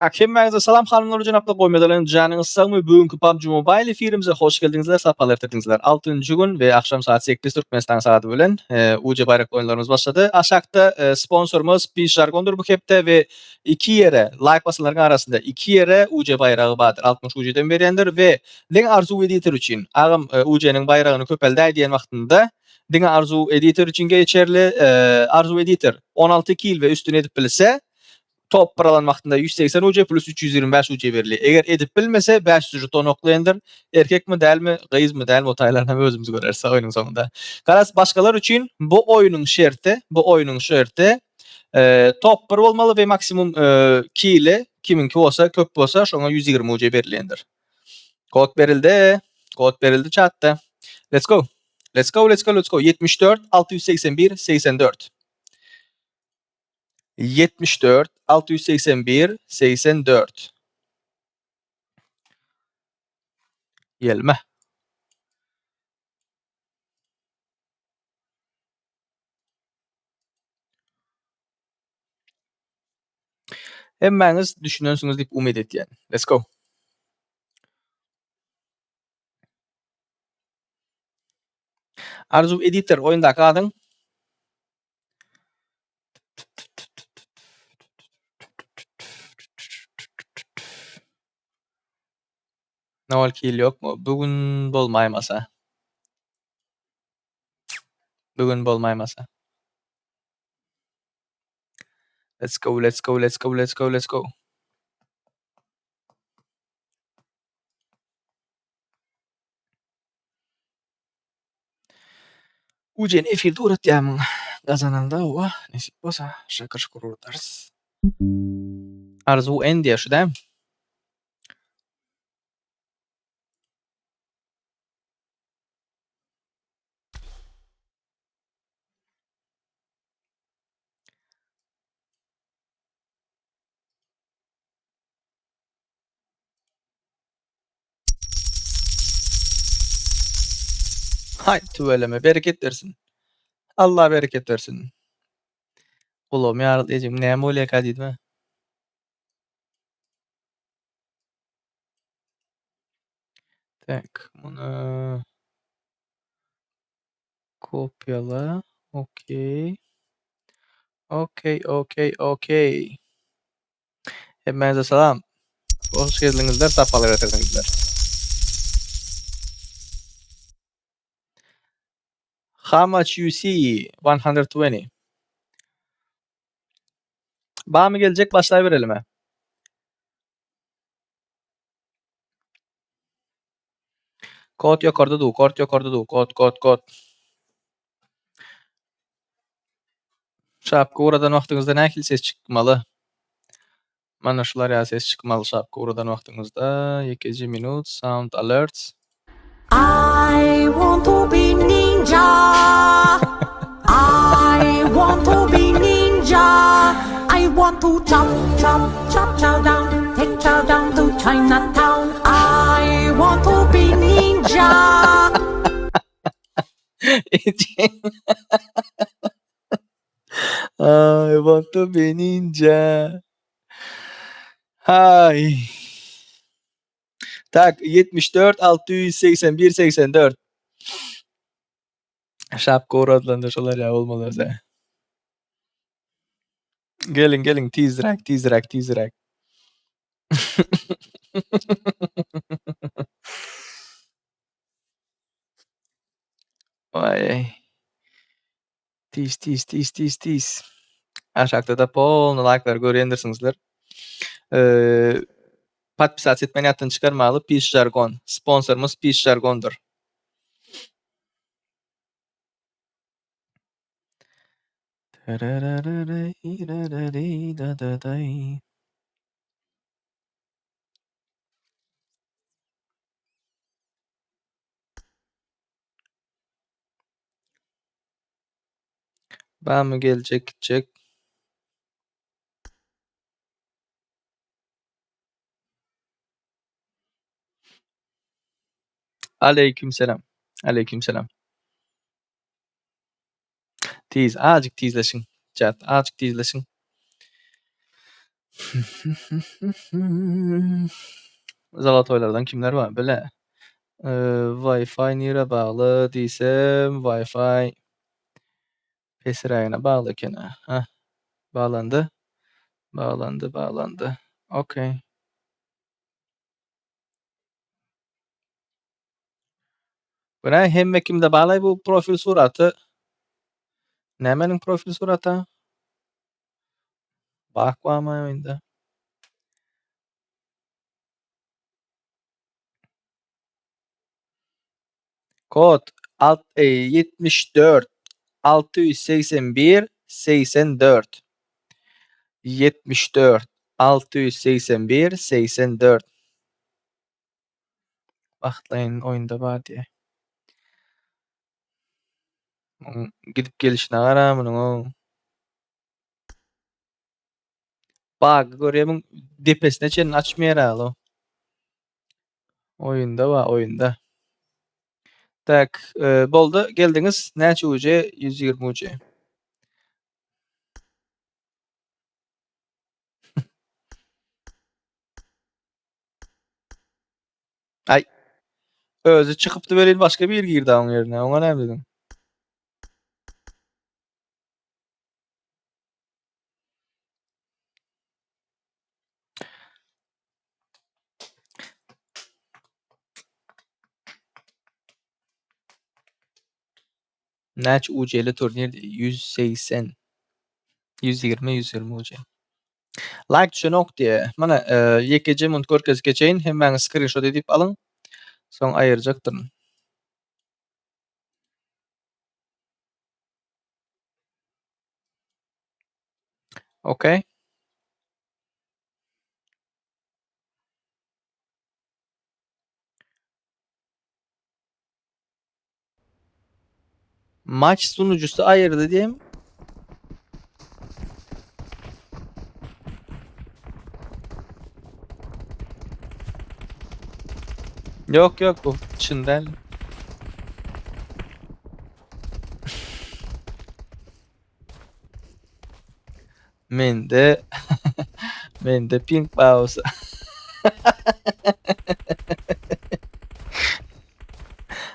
Hemmäňize salam hanymlar we jenaplar goýmadalan janyňyz sagmy bu günki PUBG Mobile efirimize hoş geldiňizler sapalar getirdiňizler. Altynjy gün we akşam saat 8 Türkmenistan sagady bilen UC baýrakly oýunlarymyz başlady. Aşakda sponsorymyz Pis Jargondyr bu hepde we iki ýere laýk basanlaryň arasynda iki ýere UC baýragy bardyr. 60 UC-den berýändir we diňe Arzuw editor üçin agam UC-niň baýragyny köpeldäý diýen wagtynda diňe Arzuw editor üçin geçerli. Arzuw editor 16 kill we üstüne edip bilse Top bir alan wagtynda 180 UC plus 325 UC berilýär. Eger edip bilmese 500 žeton oklaýandyr. Erkekmi dälmi, gyzmy dälmi o taýlaryny hem özümiz göreris oýnuň soňunda. Garaz başgalar üçin bu oýnuň şerti, bu oýnuň şerti top bir bolmaly we maksimum kili kimiňki bolsa köp bolsa şoňa 120 UC berilýändir. Kod berildi. Kod berildi çatda. Let's go. Let's go, let's go, let's go. 74 681 84. 74 681 84 Gelme. Hemmäňiz düşünensiňiz diýip umyt etýän. Let's go. Arzuw editor oýundaky adyň? Nol kill ýokmy? Bu gün bolmaýmasa. Bu gün bolmaýmasa. Let's go, let's go, let's go, let's go, let's go. Ujen efirde ugratýarmyň? Gazananda hawa, nesip bolsa, şakyr-şukur ugradarys. Arzuw N diýýär şu dämi? Haý tüweleme bereket bersin. Allah bereket bersin. Gulagym ýaryldy ejem näme bolýaka diýdim a. Tak muny kopýala. Okey. Okey, okey, okey. Hemmäňize salam. Hoş geldiňizler, sapalar getirdiňizler. How much you see? 120. Barmy geljek başlaýberelim-ä. Kod ýokarda du, kod ýokarda du, kod, kod, kod. Şapka uradan wagtyňyzda nähili ses çykmaly? Mana şular ýaly ses çykmaly şapka uradan wagtyňyzda. Ýekeje minut, sound alerts. I want to be ninja. I want to be ninja. I want to chop, chop, chop, chow down. Take chow down to Chinatown. I want to be ninja. I want to be ninja. Hay. Tak 74 681 84. Şapka uradylanda şolar ýaly bolmaly özä. Geliň geliň tizräk tizräk tizräk. Waý. Tiz tiz tiz tiz tiz. Aşakda-da polny laýklary görýändirsiňizler. Podpisat etmeni ýatdan çykarmaly Pis Jargon. Sponsorymyz Pis Jargondyr. Barmy geljek gitjek. Aleyküm selam. Aleyküm selam. Tiz, azajyk tizleşiň. Chat, azajyk tizleşiň. Zalatoýlardan kimler bar bile. Wi-Fi nirä bagly diýsem, Wi-Fi pesrägine bagly eken-ä. Hah, baglandy. Baglandy, baglandy. Okey. Bu nä hemme kimde barlaý bu profil suraty? Nämeniň profil suraty? Bak barmy oýunda? Kod alt 74 681 84 74 681 84 Wagtlaýyn oýunda bar diýýär. Muň gidip gelişine gara munuň. Bagy görýämiň depesine çenli açmaýar alo. Oýunda bar oýunda. Tak, e, boldy geldiňiz. Näçe UC? 120 UC. Ay. Özi çykypdy welin başga biri girdi oň ýerine. Oňa näme dediň? Näçe UC-li turnir 180 120 120 UC. Like düşenok diýe. Mana ýekeje munt görkezip geçeýin. Hemmäňiz skrinşot edip alyň. Soň aýyrjakdyryn. Okey. Maç sunucusy aýyrdy diýem. Ýok ýok bu çyn däl. Mende mende pink pauza.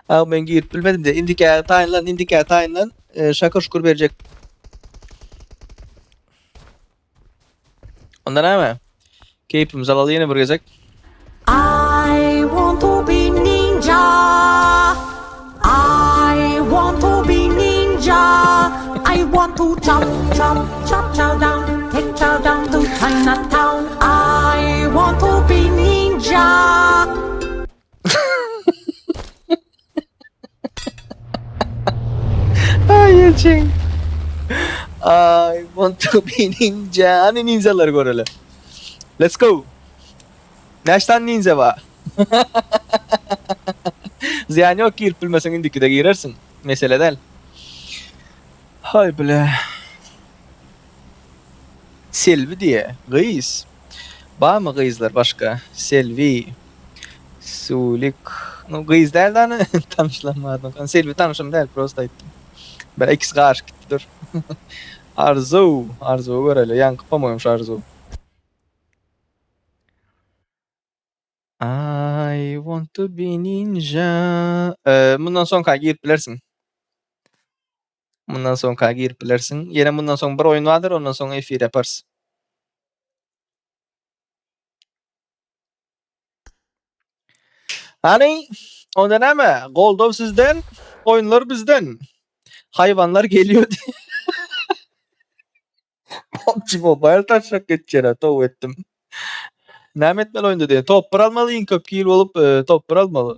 Abi men girip bilmedim de indikä taýynlan indikä taýynlan e, şakır şukur berjek. Onda näme? Keýpimizi alaly ýene bir gezek. I want to be ninja. I want to be ninja. I want to chop, chop, chop, chow down. Take chow down to Chinatown. I want to be ninja. Ay geçin. I want to be ninja. Hani ninjalar göreli. Let's go. Näçe tane ninja bar? Zyýany ýok girip bilmeseň indikide girersiň. Mesele däl. Hay bile. Selbi diýe. Gyz. Barmy gyzlar başga? Selbi. Sulik. No gyz däl dany tanyşlanmadym. Selbi tanyşym däl prosta aýtdym. Bir ikisi garyşyp gitdi dur. Arzuw. Arzuwy göreli. Ýaňky po-moýum şu Arzuw. I want to be ninja. Ee, mundan soňka girip bilersiň. Mundan soňka girip bilersiň. Ýene mundan soň bir oýun bardyr, ondan soň efir yaparys. Hany, onda näme? Goldaw sizden, oýunlar bizden. Haýwanlar geliyor. PUBG Mobile taşlap geçýär, tow etdim. Näme etmeli oýunda diýen? Top bir almaly, iň köp kill bolup, e, top bir almaly.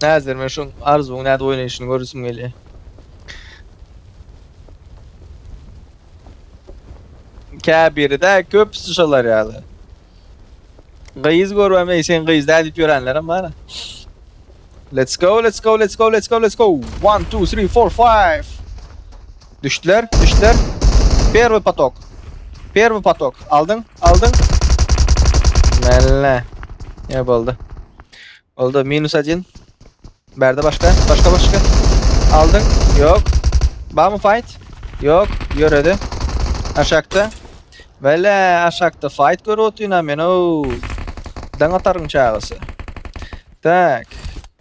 Näzer men şuň Arzuwyň nädip oýnaýşyny göresim gelýär. Käbiri-de köpüsi şolar ýaly. Gyz görübem eý sen gyz däl diýip ýörenlerem bar. Let's go, let's go, let's go, let's go, let's go. 1 2 3 4 5. Düşdüler, düşdüler. Первый поток. Первый поток. Aldyň, aldyň. Melle. Ne boldy? Boldy. Minus 1. Bärde başga, başga başga. Aldyň. Ýok. Barmy fight? Ýok, ýöredi. Aşakda. Wele, aşakda fight görüp otyryn men ow. Daň ataryň çagasy. Tak.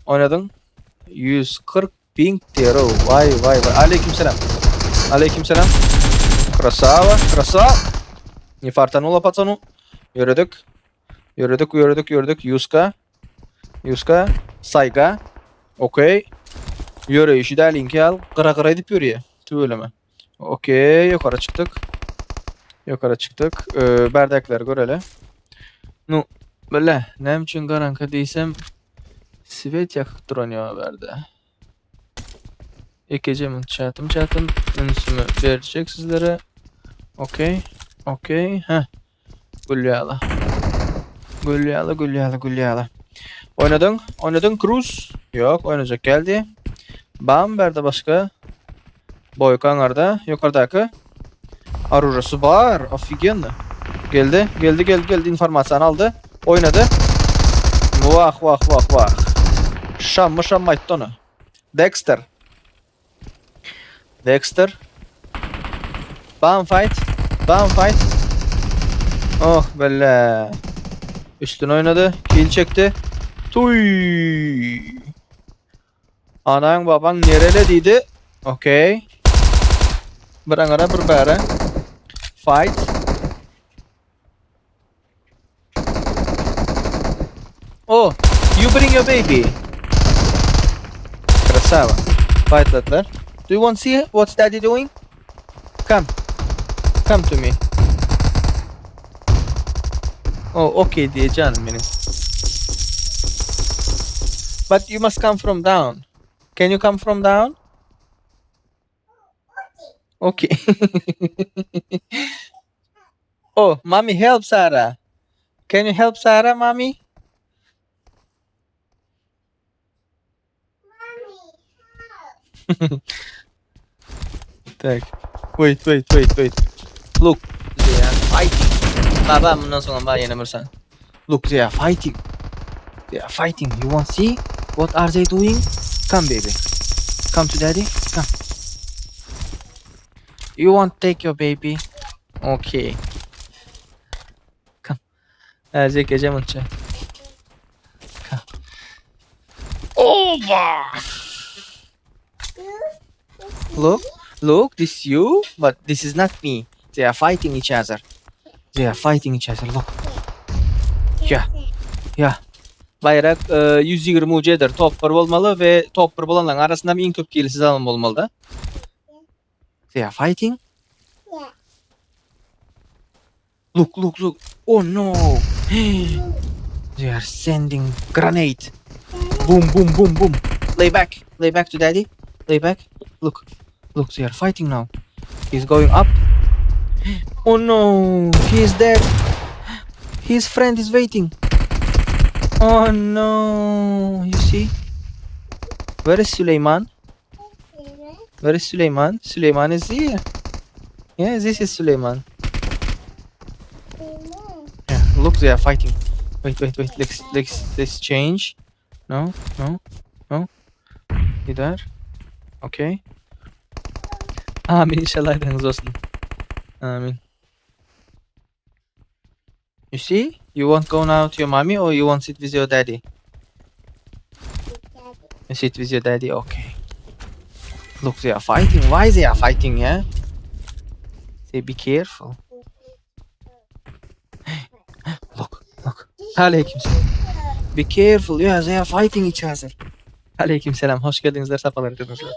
Oýnadyň. 140 ping diýer ow. Waý, waý, waý. Aleyküm selam. Aleyküm selam. Krasava, krasava. Ne fartanulo pacanu. Ýöredik. Ýöredik, ýöredik, ýöredik. Ýuska. Ýuska. Saýga. Okey. Ýöreýşi däliňki ýaly gyra-gyra edip ýörýär. Tüweleme. Okey, ýokary çykdyk. Ýokary çykdyk. Ee, bärdäkileri göreli. Nu, bile, näme üçin garaňky diýsem, svet ýakyp duran ýok bärde. Ekeje min çatym çatym ünsümi berjek sizlere. Okey, okey, heh. Gül ýaly. Gül ýaly, gül ýaly, gül ýaly. Oýnadyň, oýnadyň Cruz. Ýok, oýnajak geldi. Bam berde başga. Boýka aňarda, ýokardaky. Orужesi bar, ofigenno. Geldi, geldi, geldi, geldi, informasiýany aldy. Oýnady. Wah, wah, wah, wah. Şammy şammy aýtdy ony. Dexter. Dexter. Bam fight. Bam fight. Oh belle. Üstüne oynady. Kill çekdi. Tuy. Anaň babaň nerele diýdi. Okey. Bir aňara bir bäre. Fight. Oh, you bring your baby. Krasava. Fightladylar. Do you want to see what's daddy doing? Come. Come to me. Oh, okay diye canım benim. But you must come from down. Can you come from down? Okay. oh, mommy, help Sarah. Can you help Sarah, mommy? Tak. Wait, wait, wait, wait. Look, they are fighting. Baba, mundan soňam bar ýene bir san. Look, they are fighting. They are fighting. You want see what are they doing? Come, baby. Come to daddy. Come. You want take your baby? Okay. Come. Ercek gece mutlu. Come. Oba! Look, look, this you, but this is not me. They are fighting each other. They are fighting each other. Look. Yeah. Yeah. Baýrak 120 ujedir. Top 1 bolmaly we top 1 bolanlaryň arasynda iň köp kili siz alan bolmaly da. They are fighting. Yeah. Look, look, look. Oh no. They are sending grenade. Boom, boom, boom, boom. Lay back. Lay back to daddy. Lay back. Look. Look, they are fighting now. He's going up. Oh no. He is dead. His friend is waiting. Oh no. You see? Where is Suleiman? Where is Suleiman? Suleiman is here. Yeah, this is Suleiman. Yeah, look, they are fighting. Wait, wait, wait. Let's let's let's change. No, no, no. Gider. Okay. Amin inşallah aýdyňyz bolsun. Amin. You see? You want go now to your mommy or you want sit with your daddy? You sit with your daddy, okay. Look, they are fighting. Why they are fighting, yeah? Say be careful. Look, look. Aleyküm selam. Be careful. Yeah, they are fighting each other. Aleyküm selam. Hoş geldiňizler, sapalar getirdiňizler.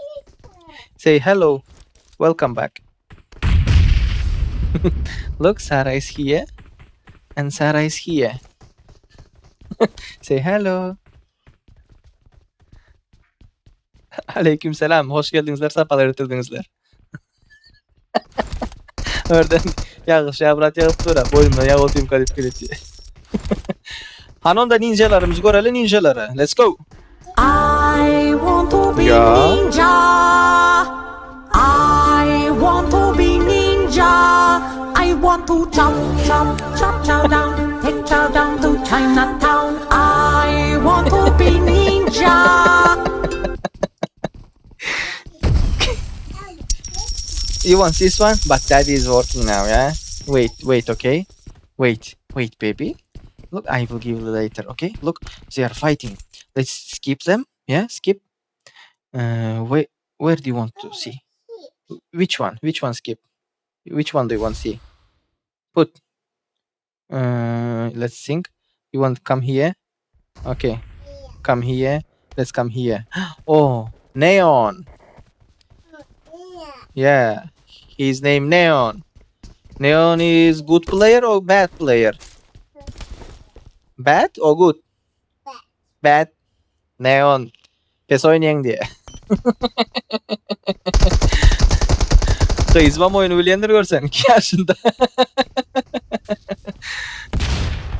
Say hello. Welcome back. Look, Sarah is here. And Sarah is here. Say hello. Aleyküm selam. Hoş geldiňizler, sapalar getirdiňizler. Örden ýagyş ýabrat ýagyp dur. Boýnumdan ýag otym galyp gelip. Hany onda ninjalarymyzy göreli ninjalary. Let's go. I want to be Ya. ninja. I want to be ninja. I want to chop, chop, chop, chow down. Take chow down to Chinatown. I want to be ninja. You want this one? But daddy is working now, yeah? Wait, wait, okay? Wait, wait, baby. Look, I will give you later, okay? Look, they are fighting. Let's skip them. Yeah, skip. Uh, wait, where do you want to see? Which one? Which one skip? Which one do you want to see? Put. Uh, let's think. You want to come here? Okay. Come here. Let's come here. Oh, Neon. Yeah. His name Neon. Neon is good player or bad player? Bad or good? Bad. Neon. Pes oýnaýaň diýe. Gyzbam oýny bilýändir görseň 2 ýaşynda.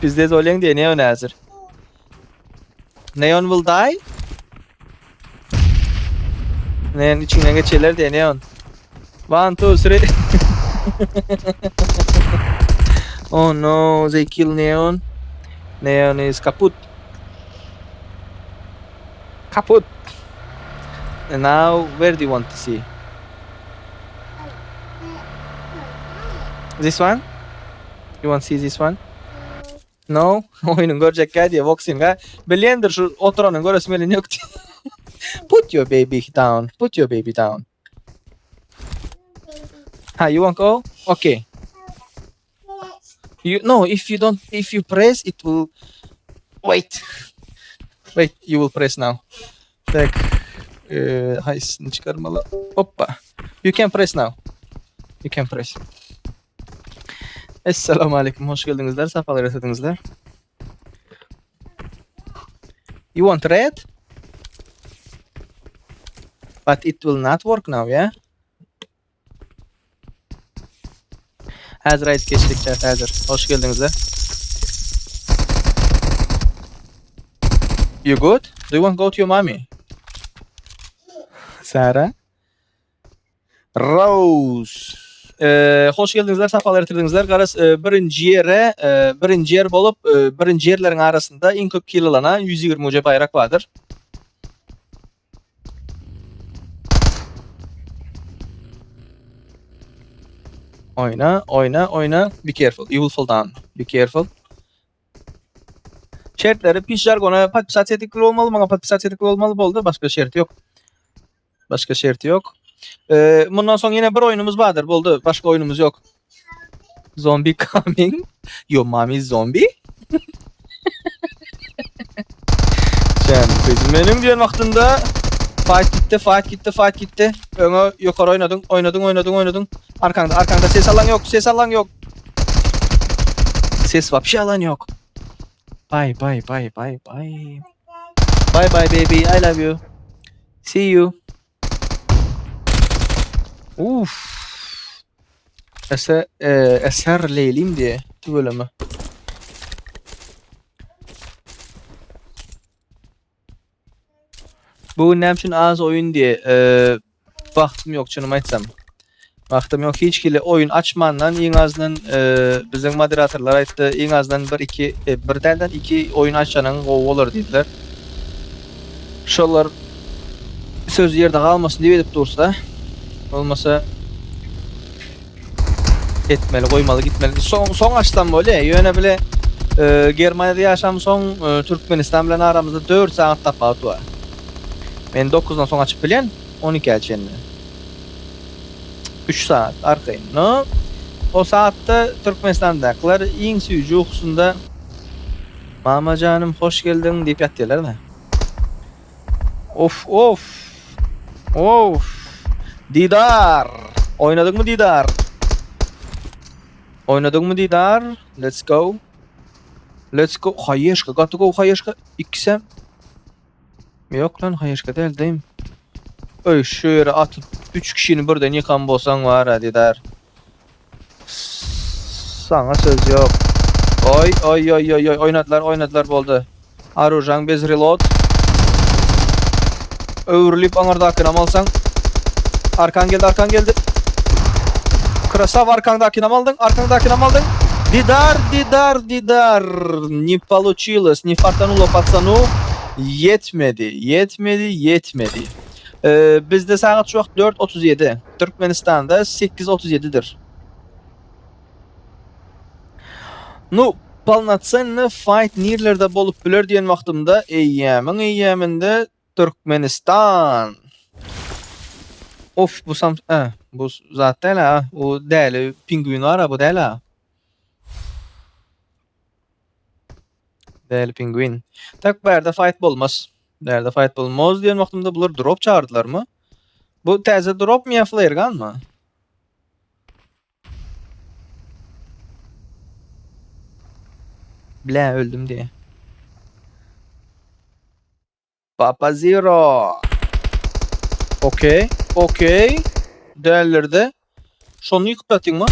Pizdes bolýaň diýe Neon häzir. Neon will die. Neon içiňden geçerler diýe Neon. One, two, three. oh no, they kill Neon. Neon is kaput. Kaput. And now, where do you want to see? This one? You want to see this one? No? Oýnuň görjekkä diýe boxing-a. Bilýändir şu oturanyň göresi melen ýok diýe. Put your baby down. Put your baby down. Ha, you want go? Okay. You no, if you don't if you press it will wait. Wait, you will press now. Tak. Ee, haýsyny çykarmaly? Hoppa. You can press now. You can press. Esselamu aleyküm. Hoş geldiňizler. Sapalar getirdiňizler. You want red? But it will not work now, yeah? Häzir aýdyp geçdik chat häzir. Hoş geldiňizler. You good? Do you want to go to your mommy? Sara? Rose. Ee, hoş geldiňizler, sapalar getirdiňizler. Garaz, e, birinji ýere, e, birinji ýer bolup, e, birinji ýerleriň arasynda iň köp kill alana 120 uja baýrak bardyr. Oýna, oýna, oýna. Be careful. You will fall down. Be careful. Şertleri piş jargona podpisat edikli bolmaly, maňa podpisat edikli bolmaly boldy. Başga şerti ýok. Başga şerti ýok. Ee, mundan soň ýene bir oýnumyz bardyr. Boldy. Başga oýnumyz ýok. Zombie coming. Your mommy is zombie? Sen kızım benim diýen wagtynda fight gitdi, fight gitdi, fight gitdi. Öňe ýokary oýnadyň, oýnadyň, oýnadyň, oýnadyň. Arkaňda, arkaňda ses alan ýok, ses alan ýok. Ses wapşe alan ýok. Bye, bye, bye, bye, bye. Bye, bye baby, I love you. See you. Uff. Ese, e, eser Leylim diye tüweleme. Bu gün näme üçin az oýun diye e, wagtym ýok çynymy aýtsam. Wagtym ýok hiç hili oýun açmandan iň azyndan e, biziň moderatorlar aýtdy iň azyndan bir iki e, bir dälden iki oýun açanyň gowy bolar diýdiler. Şolar söz ýerde galmasyn diýip edip dursa, bolmasa etmeli, goýmaly, gitmeli. Soň soň açsam bolýar. Ýöne bile e, Germaniýada ýaşam soň e, Türkmenistan bilen aramyzda 4 sagat tapawut bar. Men 9-dan soň açyp bilýän, 12-ä çenli. 3 sagat arkaýyn. No, o saatda Türkmenistandakylar iň süýji ukusynda Mama janym hoş geldiň diýip ýatýarlar-da. Of of. Of. Didar. Oýnadyňmy Didar? Oýnadyňmy Didar? Let's go. Let's go. Haýeşka, gaty gowy haýeşka. Ikisem. Ýok lan haýeşka däl däm. Öý şu ýere atyp 3 kişini birden ýykan bolsaň bar-a Didar. Saňa söz ýok. Oý oý oý oý oý oýnadylar oýnadylar boldy. Aružaň bez reload. Öwrülip aňyrdakynam alsaň. Arkan geldi arkan geldi. Krasaw arkaňdakynam aldyň arkaňdakynam aldyň. Didar didar didar ne получилось ne fartanulo patsanu ýetmedi ýetmedi ýetmedi. Bizde sagat şu wagt 4:37. Türkmenistanda 8:37-dir. Nu, polnocenny fight nirlerde bolup biler diýen wagtymda eýýämiň eýýäminde Türkmenistan. Of bu sam e, bu zat däl ha. Bu däli pingwin bar ha, bu däl ha. Däli pingwin. Tak bu ýerde fight bolmaz. Bu ýerde fight bolmaz diýen wagtymda bular drop çagyrdylarmy? Bu täze dropmy ýa flare gunmy? Ble öldüm diye. Papa Zero. Okey. Okey. Dälirdi. Şony ýykyp ýatyňmy?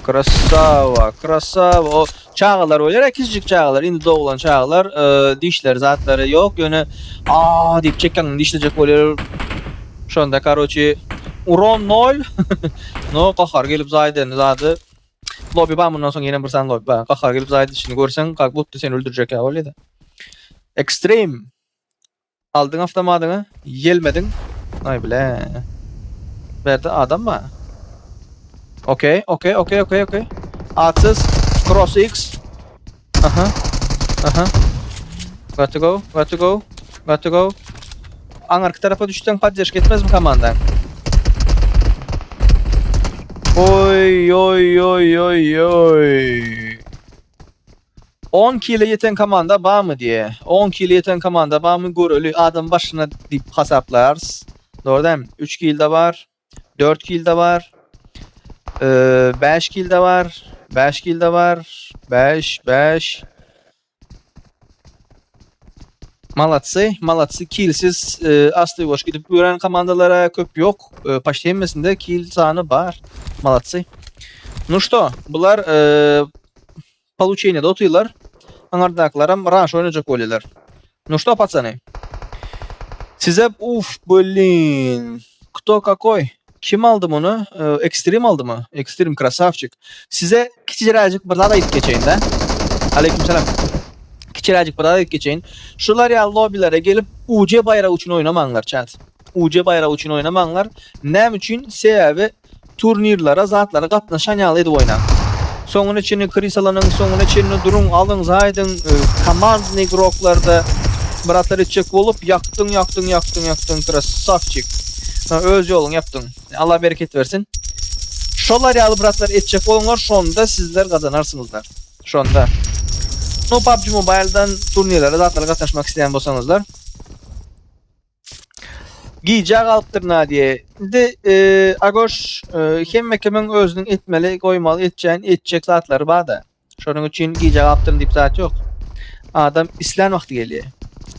Krasava, krasava. O çagalar bolýar, kiçijik çagalar, indi doglan çagalar, e, dişleri zatlary ýok, ýöne a diýip çekýäňini dişlejek bolýar. Şonda karoçi uron nol. No gahar gelip zaýdany zady. Lobby bar mundan soň ýene bir sany lobby bar. Gahar gelip zaýdy içini görseň, kak budda seni öldürjek ýa bolýar. Extreme. Aldyň awtomadyňy, ýelmediň. Aý bile. Berde adam bar. Okey, okey, okey, okey, okey. Atsyz, cross X. Aha. Aha. Got to go, got to go, got to go. Aňyrky tarapa düşseň poddeşka etmezmi komandaň? Oý, oý, oý, oý, oý. 10 kile ýeten komanda barmy diýe. 10 kile ýeten komanda barmy göreli. Adam başyna diýip hasaplarys. Dogry dämi? 3 kilde bar. 4 kilde bar. 5 kilde bar. 5 kilde bar. 5 5 Malatsy, malatsy kilsiz e, asly boş gidip gören komandalara köp yok. E, paşti hemmesinde kil sany bar. Malatsy. Nu что, bular e, Poluçeniýada otyrlar. Aňardakylaram raş oýnajak bolýarlar. Nu što, pacany? Size uf, blin. Kto kakoý? Kim aldy muny? Ekstrim aldymy? Ekstrim krasawçik. Size kiçiräjik bir zat aýdyp geçeýin-dä. Aleýkumsalam. Kiçiräjik bir zat aýdyp geçeýin. Şular ýaly lobbilere gelip UC baýragy üçin oýnamaňlar, çat. UC baýragy üçin oýnamaňlar. Näme üçin? Sebäbi Turnirlere zatlara gatnaşan ýaly edip oýnaň. Soňuna çenli krisalanyň soňuna çenli duruň alyň zaýdyň komandnyý igroklarda bir etjek bolup ýakdyň ýakdyň ýakdyň ýakdyň krassawçik öz ýoluňy ýapdyň Allah bereket bersin şolar ýaly bratlar etjek boluňlar şonda sizler gazanarsyňyzlar şonda no PUBG Mobile'dan turnirlere zatlara gatnaşmak isleýän bolsaňyzlar Gijä galypdyr Nadýe. Indi Agoş hemme kimiň özüniň etmeli, goýmaly, etjän, etjek zatlary bar-da. Şonuň üçin gijä galypdyryn diýip zat ýok. Adam islän wagty gelýär.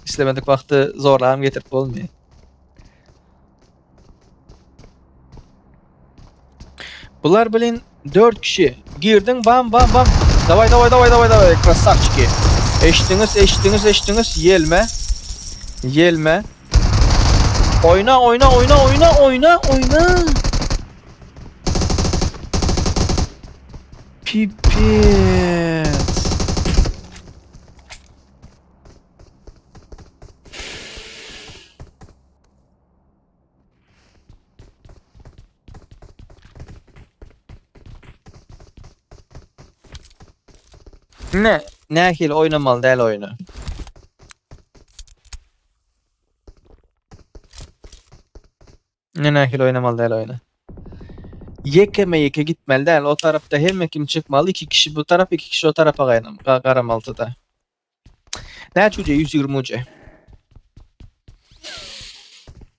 Islemedik wagty zorlabam getirip bolmaýar. Bular bilen 4 kişi. Girdiň bam bam bam. Daway daway daway daway daway krasavçiki. Eşitdiňiz eşitdiňiz eşitdiňiz ýelme. Ýelme. Oýna oýna oýna oýna oýna oýna. Pipet. Ne, nähili oýnamaly däl oýny. Ne nähili oýnamaly däl oýny. Ýekeme ýeke gitmeli däl. O tarapda hemme kim çykmaly. Iki kişi bu tarap, iki kişi o tarapa garamalyda. Näçe uja? 120 uja.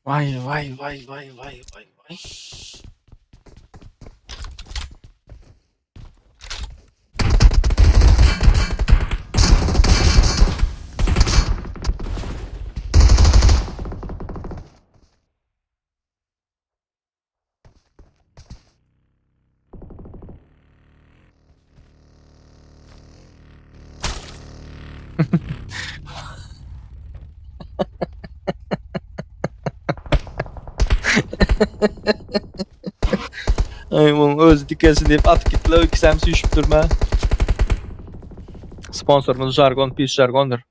Vay vay vay vay vay vay vay. Aý muň özi dikelsin diýip atyp gitdiler, ikisem süýşüp durma. Sponsorymyz Jargon, pis jargondyr.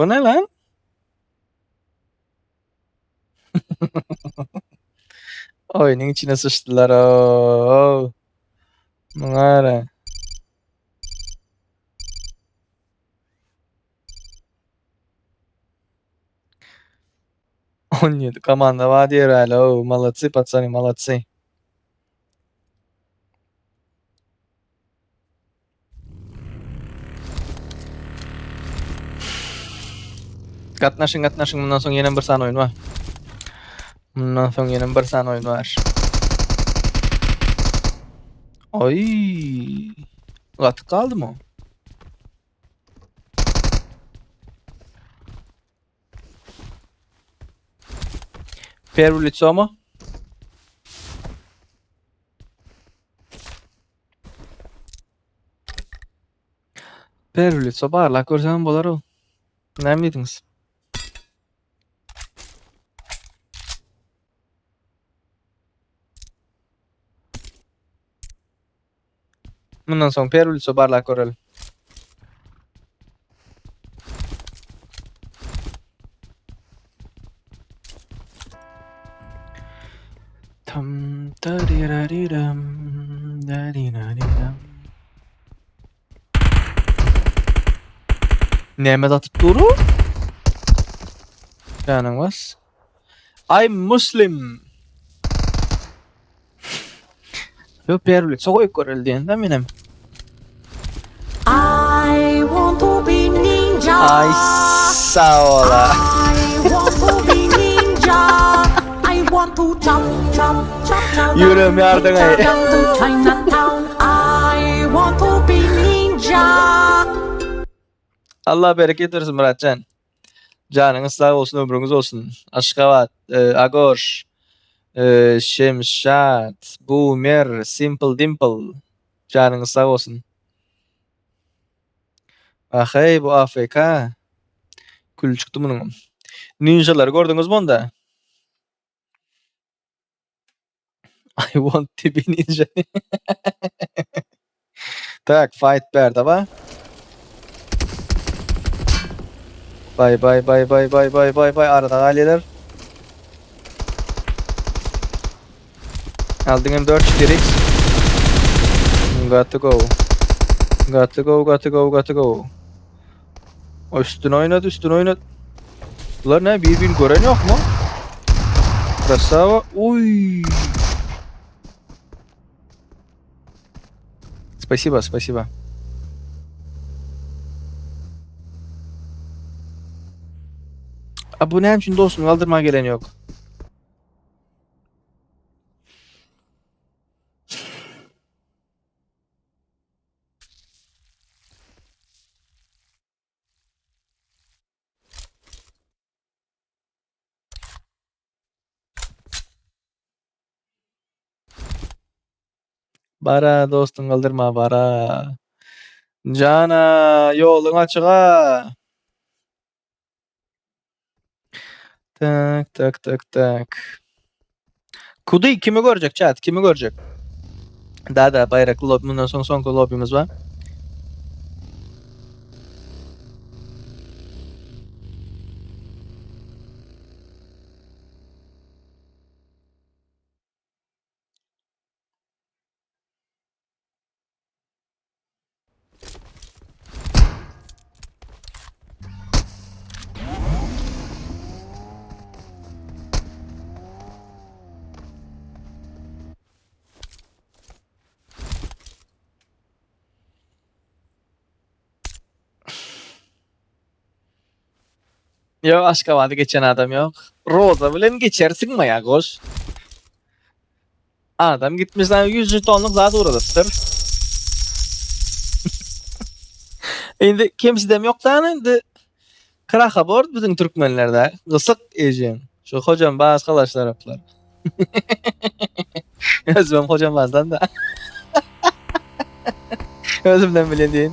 Bu ne lan? Oýnuň içine syçdylar o. Muňa ara. 17 komanda bar diýer ýaly. O, молодцы, пацаны, молодцы. Gatnaşyň, gatnaşyň, mundan soň ýene bir sany oýun bar. Mundan soň ýene bir sany oýun bar. Oý. Gatyk galdymy o? Первый лицо mu? Первый лицо barlap görsem bolar o. Näme diýdiňiz? Mundan soň первый лицо barlap göreli. Tam tariraram darirariram. Näme atyp duru? Janyň bas. I'm Muslim. Ýok, berli goýup göreli diýende menem. I want to be ninja. Ay sag bola. I want to be ninja. I want to chop, chop, chop, chop. Ýüregim ýardyň aý. Down to Chinatown. I want to be ninja. Allah bereket bersin Myratjan. Janyňyz sag bolsun, ömrüňiz bolsun. Aşgabat, e, Agoş, e, Şemşat, Boomer, Simple Dimple. Janyňyz sag bolsun. Aheý, bu AFK. Kül çykdy munuň. Ninjalary gördüňizmi onda? I want to be ninja. Tak, fight bärde ba. Bay bay bay bay bay bay bay bay arada galýarlar. Aldyň M4 4x. Got to go. Got to go, got to go, got to go. O üstüne oýnat, üstüne oýnat. Bular ne bir-birini gören ýok mu? Krasava. Uy. Спасибо, спасибо. A bu näme üçin dostuny galdyrmaga gelen ýok? Bara dostuň galdyrma bara. Jana ýoluň açyga. Tak tak tak tak. Kudy kimi görjek chat? Kimi görjek? Da da baýrakly lobby mundan soň soňky lobbymiz bar. Ýok, Aşgabady geçen adam ýok. Roza bilen geçersiň maýa goş. Adam gitmiş lan 100 jetonluk zat ugradypdyr. Indi kemsidem ýok da indi kraha bor biziň türkmenlerde. Gysyk ejeň. Şu hojam baz kalaşlar taraplar. Özüm hojam bazdan da. Özümden bilen diýin.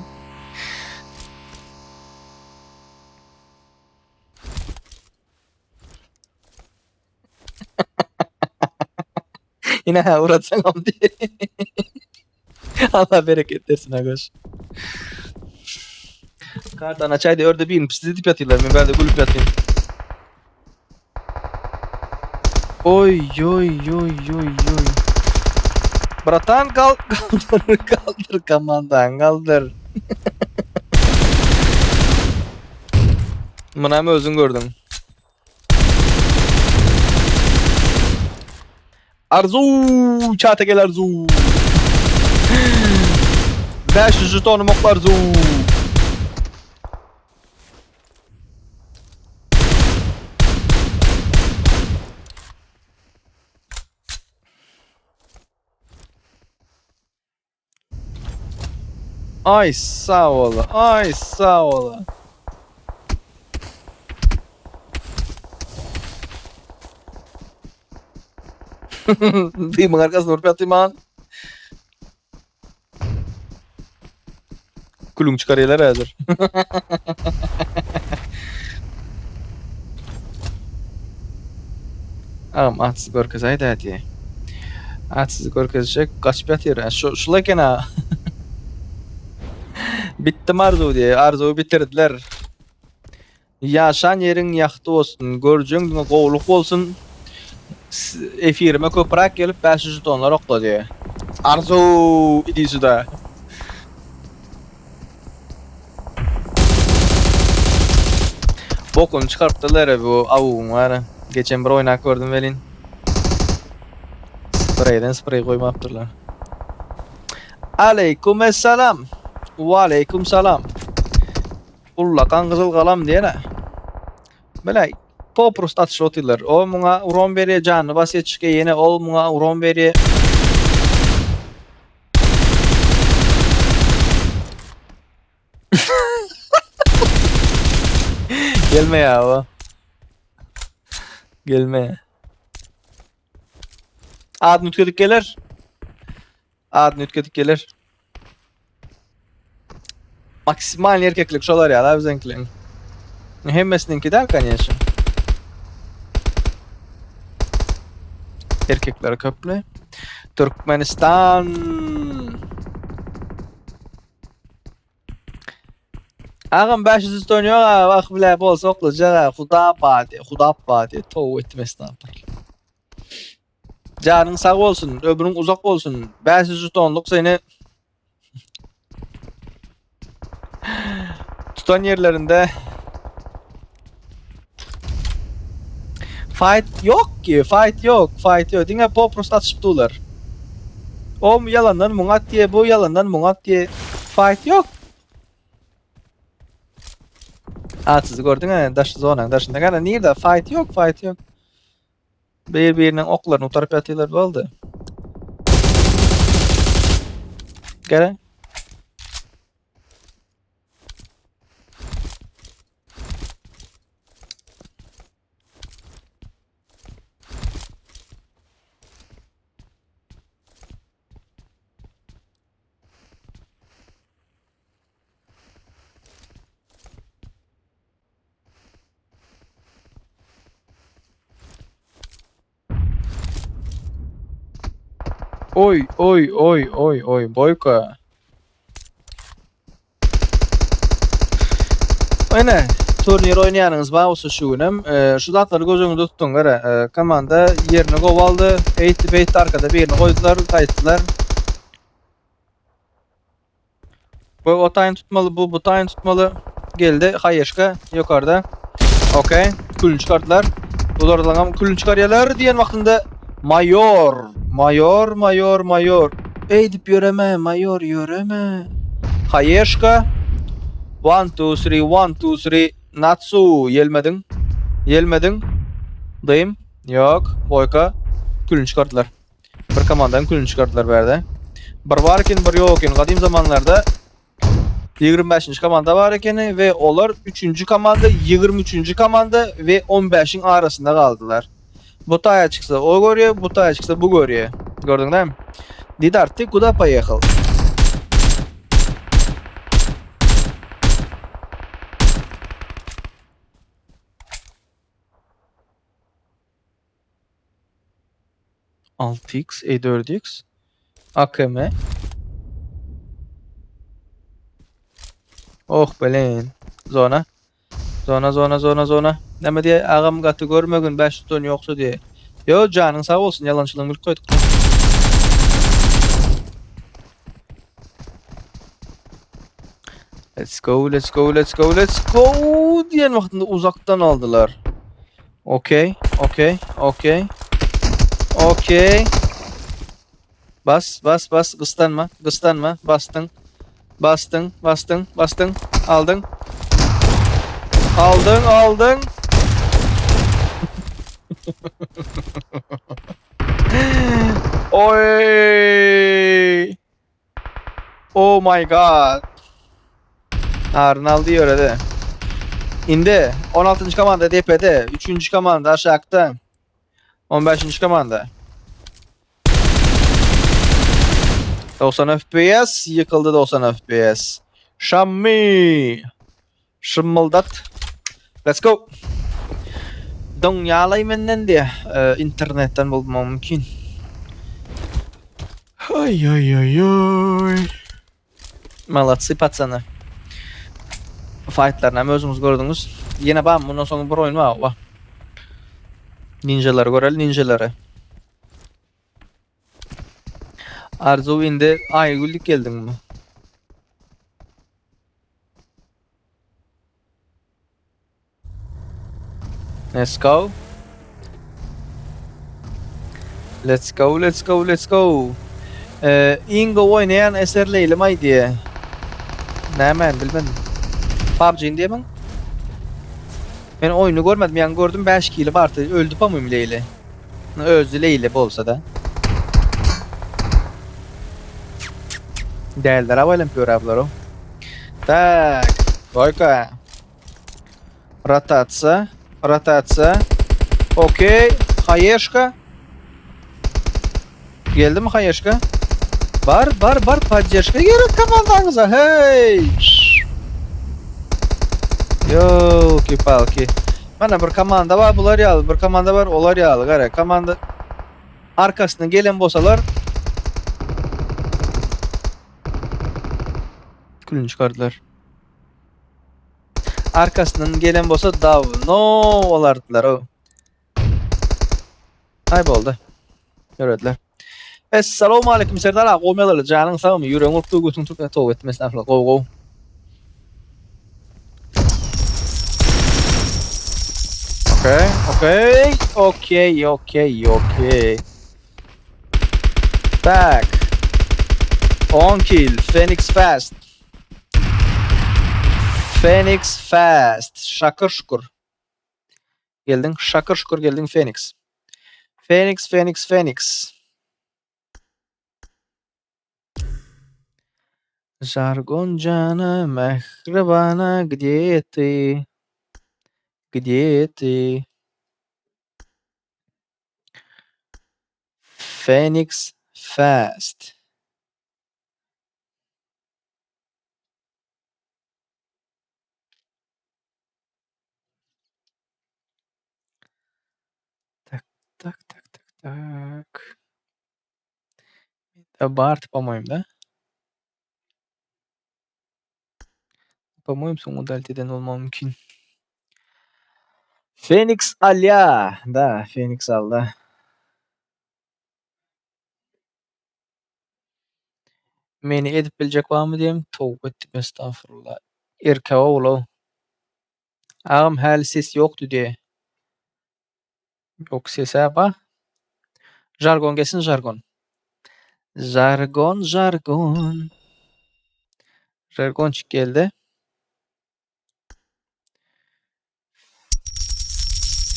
Ine ha uğratsan am diye. Allah bereket versin Agoş. Kartany açaýdy örde birini pis edip ýatyrlar men bärde gülüp ýatyryn. Oý oý oý oý oý. Bratan kal kaldyr kaldyr komandan kaldyr. Munam özüň gördüň. Arzu çata gel Arzu. 500 jetonum okla Arzu. Ay sag bola, ay sag bola. Dymyň arkasyna urup ýatyman. Külüň çykarýarlar häzir. Agam atsyz görkezaý dädi. Atsyz görkezjek gaçyp ýatyr. Şu şul eken ha. Bitdim arzuw diýe. Arzuwy bitirdiler. Ýaşan ýeriň ýagty bolsun, görjeň diňe gowulyk bolsun. Efirime köpräk gelip 500 jetonlar okla diýe. Arzuw idi suda. Bokuny çykarypdyrlar bu awugyň bary. Geçen bir oýnap gördüm welin. Spreýden spreý goýmapdyrlar. Aleýkum essalam. Waleýkum salam. Ullakan gyzyl galam diýene. Bile poprost atyşyp otyrlar. O muňa uran berýär, janyny basýar, çykyp ýene ol muňa uran berýär. Gelme ya o. Gelme. Adyny üýtgedip geler. Adyny üýtgedip geler. Maksimal erkeklik şolar ýaly biziňkileriň. Hemmesiniňki däl, конечно. Erkekler köpli. Türkmenistan. Agam 500 ton ýok ha, wah bile bolsa oklajak ha. Huda bady, huda bady, tow etmesin Janyň sag bolsun, ömrüň uzak bolsun. 500 jetonluk seni tutan ýerlerinde Fight ýok ki, fight ýok, fight ýok. Diňe poprost atyşyp durlar. O ýalandan muňa atýa, bu ýalandan muňa atýa. Fight ýok. Atsyzy gördüň, daş zonaň daşynda. Gana nirde fight ýok, fight ýok. Bir-biriniň oklaryny gutaryp ýatyrlar boldy. Gele. Oý, oý, oý, oý, oý, boýka. Ene, turnir oýnaýanyňyz bar bolsa şu günem, e, şu zatlary göz öňünde tutuň, gara. E, komanda ýerini gowy aldy, eýtdi, beýtdi, arkada birini goýdular, gaýtdylar. Bu o taýyn tutmaly, bu bu taýyn tutmaly. Geldi Haýeşka ýokarda. Okey, külünü çykardylar. Bulardan külünü çykarýarlar diýen wagtynda maýor, maýor, maýor, maýor. Eýdip ýöreme, maýor ýöreme. Haýeşka 1 2 3 1 2 3 Natsu ýelmediň. Ýelmediň. Dym. Ýok, Boýka külünü çykardylar. Bir komandanın külünü çykardylar bärde. Bir bar eken, bir ýok eken. Gadym zamanlarda 25-nji komanda bar ekeni we olar 3-nji komanda, 23-nji komanda we 15-iň arasynda galdylar. Bu taýa çyksa o görýär, bu taýa çyksa bu görýär. Gördüň dämi? Didar, ty kuda poýehal? 6x, E4x, AKM. Oh blin. Zona. Zona zona zona zona. Näme diýe agam gaty görmegin 500 ton ýoksa diýe. Ýo janyň sag bolsun ýalançylygyňy bilip goýduk. Let's go, let's go, let's go, let's go diýen wagtynda uzakdan aldylar. Okey, okey, okey. Okey. Bas, bas, bas, gystanma, gystanma, basdyň. Basdyň, basdyň, basdyň, aldyň. Aldyň, aldyň. Oy! Oh my god. Arnaldy ýöredi. Indi 16-njy komanda depede, 3-nji komanda aşakda. 15-nji komanda. 90 FPS ýykyldy 90 FPS. Şammy. Şymmyldat. Let's go. Doňýalaý menden diýe. E, internetden bolmagy mümkin. Ay ay ay ay. Молодцы пацаны. Fightlaryny hem özüňiz gördüňiz. Ýene bar, mundan soň bir oýun bar. Wah. Ninjalary göreli, ninjalary. Arzuw indi Aýgül geldiňmi? Let's go. Let's go, let's go, let's go. Ee, iň gowy oýnaýan eser Leýlim aýdýa. Näme, bilmedim. PUBG-ni diýemiň? Men oýny görmedim, ýaňy gördüm 5 kili bardy. Öldü pomym Leýli. Özi Leýli bolsa-da. Däldir awaýlam pöre bular. Tak, goýka. Rotasiýa, rotasiýa. Okey, haýeşka. Geldimi haýeşka? Bar, bar, bar, podderžka gerek komandaňyza. Hey! Ýolki-palki. Mana bir komanda bar, bular ýaly, bir komanda bar, olar ýaly. Gara, komanda arkasyndan gelen bolsalar külünü çykardylar. Arkasyndan gelen bolsa dawno olardylar o. Ay boldy. Ýörediler. Essalamu aleyküm Serdar aga gowy janyň sagmy ýüregiň urupdy götüň türkmen tow etdim estagfurullah gowy gowy. Okey, okey, okey, okey, okey. Tak. 10 kill, Phoenix Fast. Phoenix Fast. Şakır şukur. Geldiň, şakır şukur geldiň Phoenix. Phoenix, Phoenix, Phoenix. Jargon jana, mähribana, gde ty? Gde ty? Phoenix Fast. Tak, tak, tak, tak, tak. Bart, по-моему, да? По-моему, soň удалить eden bolmagy mümkin. Phoenix alýa. Da, Phoenix aldy. Meni edip biljek barmy diýem, towba etdim estagfurullah. Erkek ogul-ow. Agam häli ses ýokdy diýe. Ýok ses-ä bar. Žargon gelsin žargon. Žargon, žargon. Žargonçik geldi.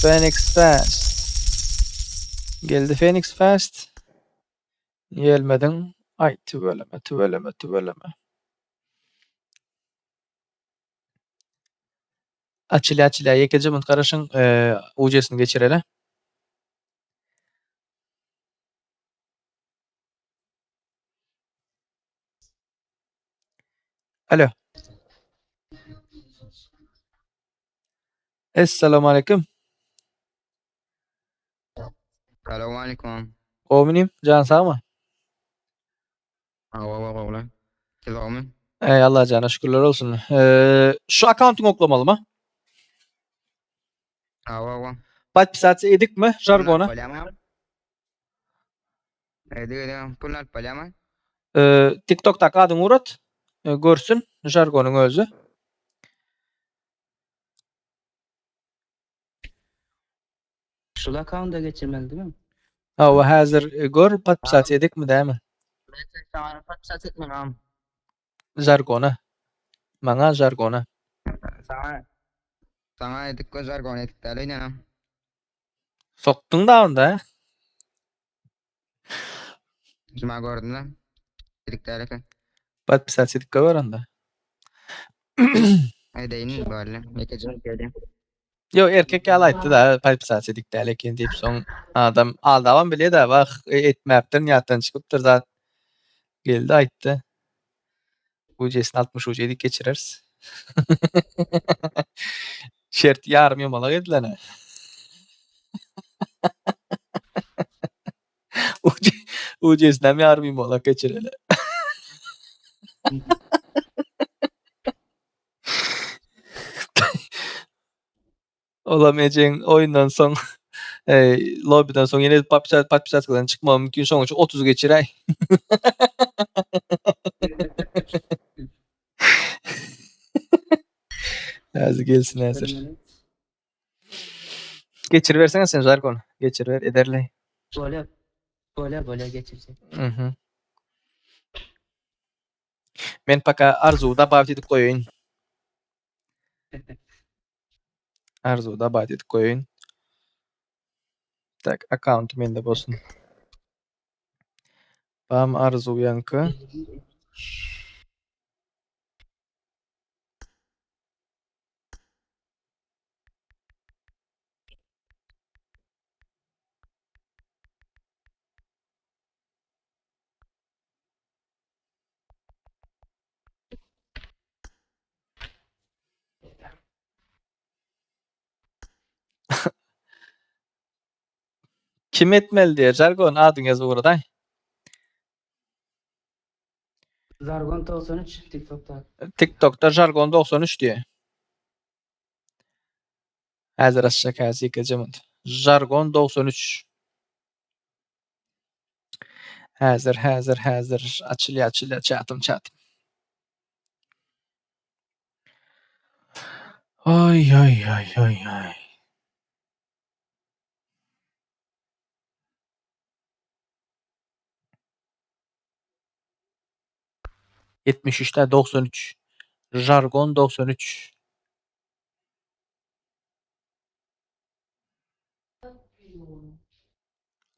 Phoenix Fast. Geldi Phoenix Fast. Gelmediň. Ay tüweleme, tüweleme, tüweleme. Açylýa açylýa ýekeje munt garaşyň UC-sini geçireli. Alo. Essalamu aleyküm. Salam aleyküm. Gowy inim, jan sagmy? Hawa, gowy. Siz gowmy? Eý Allajana şükürler bolsun. Şu akkauntyňy oklamalymy? Hawa hawa. Podpisasiýa edikmi žargona? Edik edik. Pul alyp bolýarmy? TikTokdaky adyňy ugrat. Görsün žargonyň özi. Şul akkaunta geçirmeli değil mi? Hawa häzir gör podpisasiýa edikmi dämi? Men saňa podpisasiýa etmem agam. Žargona. Maňa žargona. Saňa Saňa edik we žargon edik däl öýdýän. Sokduň da onda. Juma gördüm da. Edik däl eken. Podpisasiýa edip goýber onda. Edeýin boldy. Ýekeje geldi. Ýok erkek ýaly aýtdy da podpisasiýa edik däl eken diýip soň adam aldabam bilýär da wah etmäpdirin ýatdan çykypdyr zat geldi aýtdy. Ujesini 60 uje diýip geçireris. Şert ýarym ýomalak edilene. Ujesinem ýarym ýomalak geçireli. Olam ejeň oýundan soň lobbydan soň ýene podpisatkadan çykmagy mümkin şoň üçin 30 geçiräý. Häzir gelsin häzir. Geçiribersene sen žargon. Geçiriber ederleý. Bolýar. Bolýar bolýar geçirjek. Mhm. Men paka Arzuwy dabawit edip goýaýyn. Arzuwy dabawit edip goýaýyn. Tak, akkaunty mende bolsun. Bam Arzuw ýaňky. Kim etmeli diýer Jargon adyňy ýazyp ugradaý. Zargon 93 TikTok'ta. TikTokda Jargon 93 diýe. Häzir açjak häzir ýekeje minut. Jargon 93. Häzir häzir häzir açylýar açylýar çatym çatym. Oý oý oý oý oý. 73 däl 93. Jargon 93.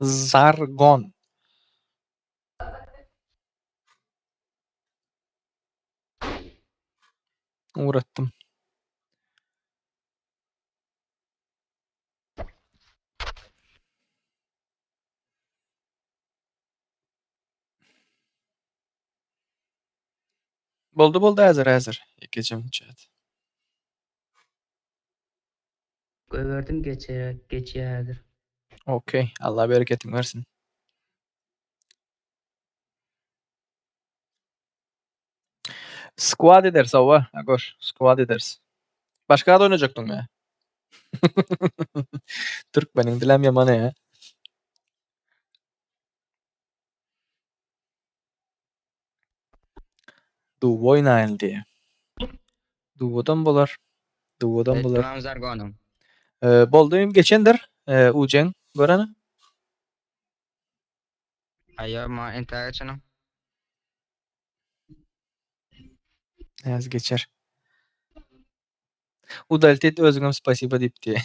Zargon. Ugratdym. Boldy boldy häzir häzir. Ýekeje chat. Goýberdim geçer geçýär häzir. Okey. Allah bereketiňi bersin. Squad ederis hawa, Agor. Squad ederis. Başga da oýnajakdyňmy? Türkmeniň dilem ýaman e. Dubo oýnaýyn diýe. Dubodan bolar. Dubodan bolar. Etmem zargonym. Boldy geçendir. Ujeň görene. Aýa ma entäge geçenem. Häzir geçer. Udalit et özüňem spasibo diýipdi.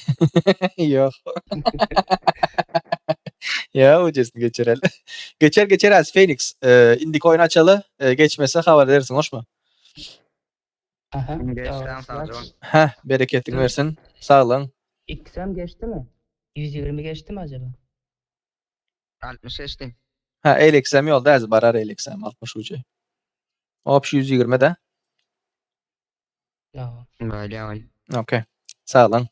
Ýok. Ýa ujesini geçireli. Geçer geçer az Phoenix. Indiki oýun açaly. Geçmese habar edersiň hoşmy? Aha. Geçsem sagja bol. Hä, bereketiňi bersin. Saglyň. Ikisem geçdimi? 120 geçdimi acaba? 60 geçdi. Ha, Elixem ýolda häzir barar Elixem 60 uje. Obşi 120 de. Ýa. Bolýar. Okey. Saglyň.